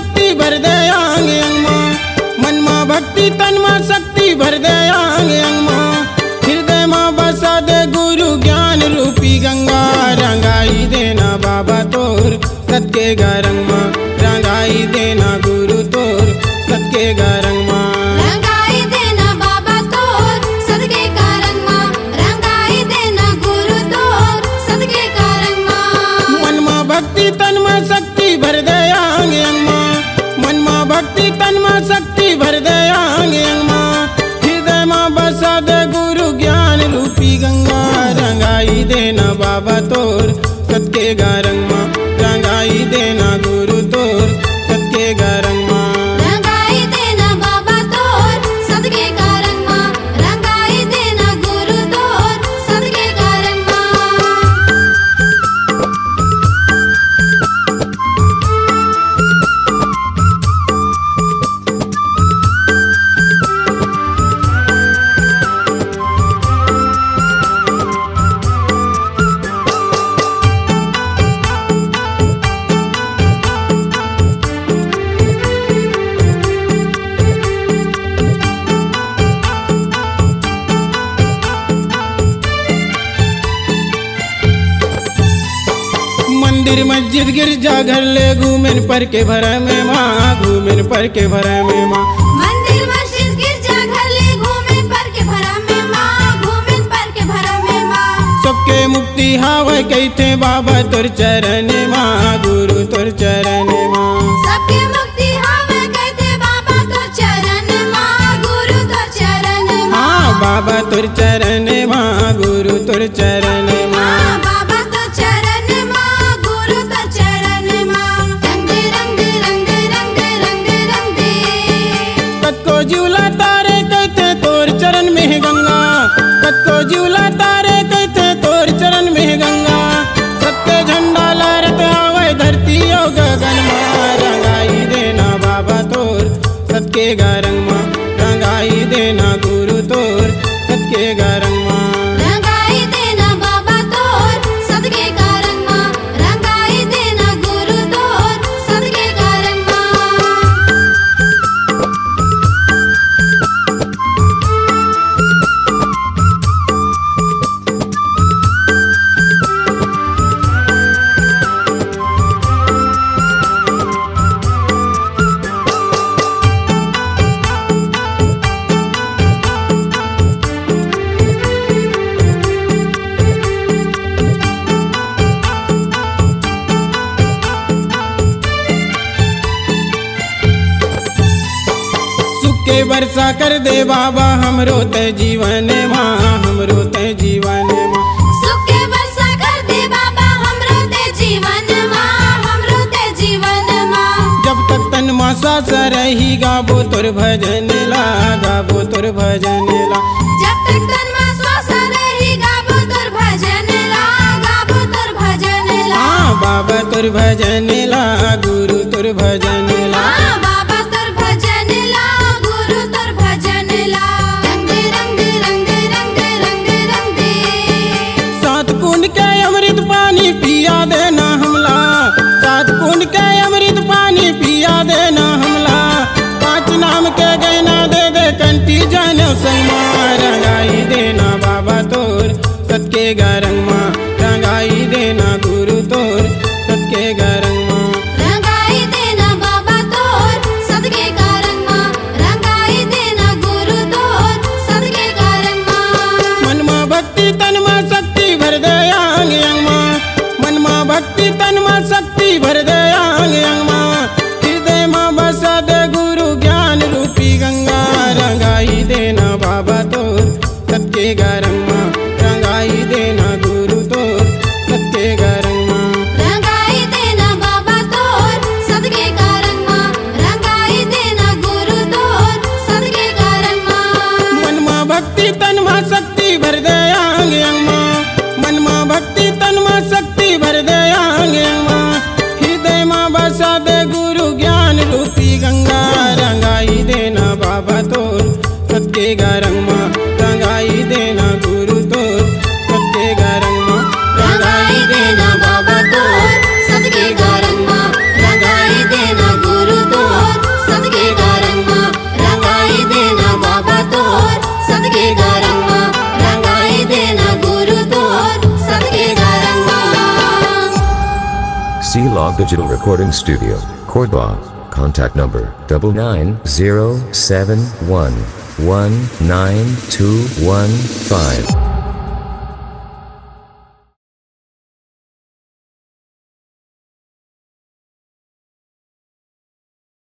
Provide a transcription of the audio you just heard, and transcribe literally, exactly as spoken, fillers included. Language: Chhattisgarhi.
शक्ति भर दे अंग अंग मा, मन मा भक्ति तन मा शक्ति भर दे अंग अंग मा। हृदय मा बसा दे गुरु ज्ञान रूपी गंगा, रंगाई देना बाबा तोर सत के गा रंग मा, रंगाई देना गुरु तोर सत के गा रंग मा। रंगाई देना बाबा तोर सत के गा रंग मा, रंगाई देना गुरु तोर सत के गा रंग मा। मन मा भक्ति तन मा शक्ति भर दे अंग अंग मा, मन मा भक्ति तन मा शक्ति भर दे अंग अंग मा। हृदय मा बसा दे गुरु ज्ञान रूपी गंगा, रंगाई देना बाबा तोर सत के गा रंग मा, रंगाई देना गुरु तोर सत के गा रंग मा। रंगाई देना बाबा तोर सत के गा रंग मा, रंगाई देना गुरु तोर सत के गा रंग मा। मंदिर, मस्जिद, गिरजा घर ले घूमेन पर के भरम मा, घूमेन पर के भरम मा। मंदिर, मस्जिद, गिरजा घर ले घूमेन पर के भरम मा, घूमेन पर के भरम मा। सबके मुक्ति हावय कहिथे बाबा तोर चरण मा, गुरु तोर चरण मा। सबके मुक्ति हावय कहिथे बाबा तोर चरण मा, गुरु तोर चरण मा। हाँ, बाबा तोर चरण मा, गुरु तोर चरण मा। हाँ, बाबा तोर चरण मा, गुरु तोर चरण मा। रंग दे, रंग दे, रंग दे, रंग दे, रंग दे, रंग दे। कतको जिउला तारे कहिथे तोर चरण में हे गंगा, कतको जिउला तारे कहिथे तोर चरण में हे गंगा। सत्य झंडा लहरत हावय धरती अउ गगन मा, रंगाई देना बाबा तोर सत के गा रंग मा, रंगाई देना गुरु तोर सत के गा रंग मा। रंगाई देना बाबा तोर सत के गा रंग मा, रंगाई देना गुरु तोर सत के गा रंग मा। सुख के वर्षा कर दे बाबा हमरो ते जीवन मा, हमरो ते जीवन मा। सुख के वर्षा कर दे बाबा हमरो ते जीवन मा, हमरो ते जीवन मा। जब तक तन मा सांस रही गाबो तोर भजन ला, गाबो तोर भजन ला। जब तक तन मा सांस रही गाबो तोर भजन ला, गाबो तोर भजन ला। हाँ, बाबा तोर भजन ला, गुरु तोर भजन ला। हाँ, बाबा तोर भजन ला, गुरु तोर भजन ला। रंग दे, रंग दे, रंग दे, रंग दे, रंग दे, रंग दे। सात कुंड के अमृत पानी पिया देना हमला, सात कुंड के अमृत पानी पिया देना हमला। पाँच नाम के गहना दे दे कंठी जनेऊ संग मा, रंगाई देना बाबा तोर सत के गा रंग मा, रंगाई देना गुरु तोर सत के गा रंग मा। रंगाई देना बाबा तोर सत के गा रंग मा, रंगाई देना गुरु तोर सत के गा रंग मा। मन मा भक्ति तन मा शक्ति भर दे अंग अंग मा, मन मा भक्ति तन मा शक्ति भर दे अंग अंग मा। हृदय मा बसा दे गुरु ज्ञान रूपी गंगा, रंगाई देना बाबा तोर सत के गा रंग मा, रंगाई देना गुरु तोर सत के गा रंग मा। रंगाई देना बाबा तोर सत के गा रंग मा, रंगाई देना गुरु तोर सत के गा रंग मा। मन मा भक्ति तन मा शक्ति भर दे अंग अंग मा, मन मा भक्ति तन मा शक्ति भर दे अंग अंग मा। हृदय मा बसा दे गुरु ज्ञान रूपी गंगा, रंगाई देना बाबा तोर सत के गा रंग मा, रंगाई देना गुरु तोर सत के गा रंग मा, रंगाई देना बाबा तोर सत के गा रंग मा, रंगाई देना गुरु Digital Recording Studio, Cordoba. Contact number double nine zero seven one one nine two one five.